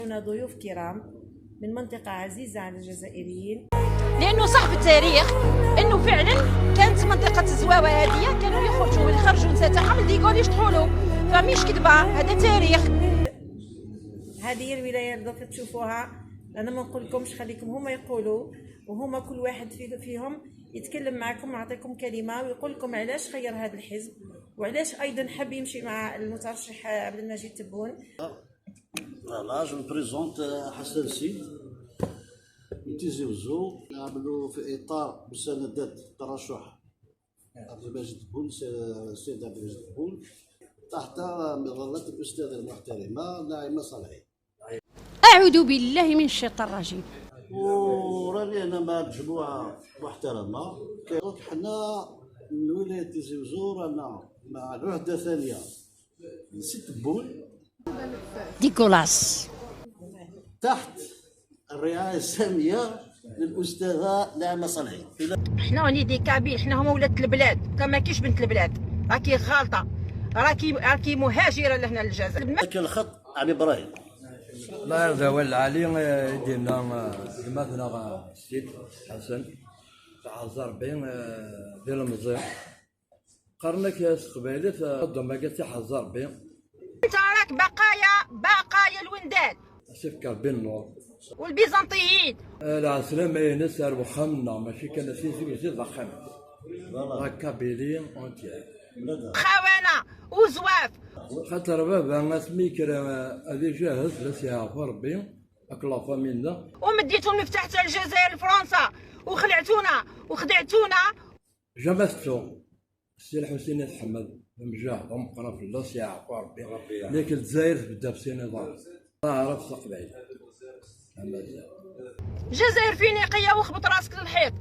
هنا ضيوف كرام من منطقة عزيزة على الجزائريين. لانه صح في التاريخ انه فعلا كانت منطقة الزواوه هذه كانوا يخرجوا ويخرجوا نساء تاعهم ديغول يشطحوا له، فمش كذبه، هذا تاريخ. هذه هي الولاية اللي دوك تشوفوها. انا ما نقول لكمش، خليكم هما يقولوا، وهما كل واحد فيهم يتكلم معكم ويعطيكم كلمة ويقول لكم علاش خير هذا الحزب وعلاش ايضا حب يمشي مع المترشح عبد المجيد تبون. Voilà, je me présente، حسن سيد من تيزي وزو. نعملوا في اطار مساندات ترشح عبد المجيد تبون، السيد عبد المجيد تبون، تحت مظلة الاستاذة المحترمة نعيمه صالحي. اعوذ بالله من الشيطان الرجيم. وراني انا مع مجموعة محترمه. donc حنا من ولاية تيزي وزو رانا مع العهده الثانية لسي تبون dégueulasse. تحت الرعاية السامية للاستاذه نعمه صالحي. حنا on est des Kabyles، حنا هما ولاد البلاد. كما كيش بنت البلاد راكي غالطه، راكي مهاجرة لهنا للجزائر. لكن الخط عمي ابراهيم. الله يرضى والعلي ديالنا مثلا السيد حسن تعذر بين ديال المزير قرنك يا سقبايلة قدام قالت حزر بين. انت راك بقايا الوندال. سيف كربين النور. والبيزنطيين. العسلامة ينس وخمنا ماشي كان سيزي زيد ضخم la Kabylie entière. خونه وزواف. خاطر بابا سميكر هذه جاهز لا سيعرف ربي اك la famille. ومديتو المفتاح تاع الجزائر لفرنسا وخلعتونا وخدعتونا. جمستو السي الحسين حمد مجاهد ومقرا في الله سيعرف ربي، لكن الجزائر تبدا في نظام عرف تقبيل. جزائر فينيقيه وخبط راسك للحيط.